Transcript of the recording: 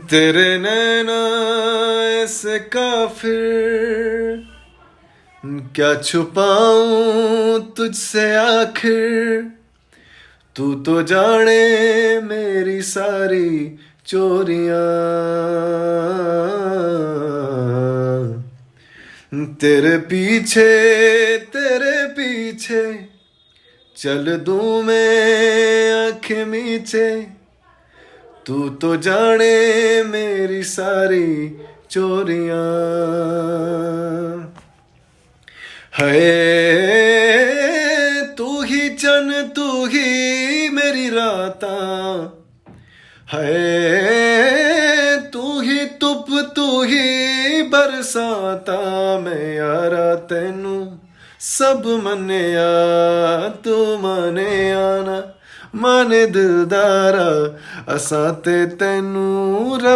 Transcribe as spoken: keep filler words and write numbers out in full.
تیرے نینا ایسے کافر، کیا چھپاؤں تجھ سے آخر؟ تو تو جانے میری ساری چوریاں۔ تیرے پیچھے، تیرے پیچھے چل دوں میں آنکھیں میچے، تو تو جانے میری ساری چوریاں۔ ہے تو ہی چن، تو ہی میری راتاں، ہے تو ہی تپ، تو ہی برساتاں۔ میں یارا تینوں سب منیا، تو منے آنا منے دلدارا، اساں تے تینوں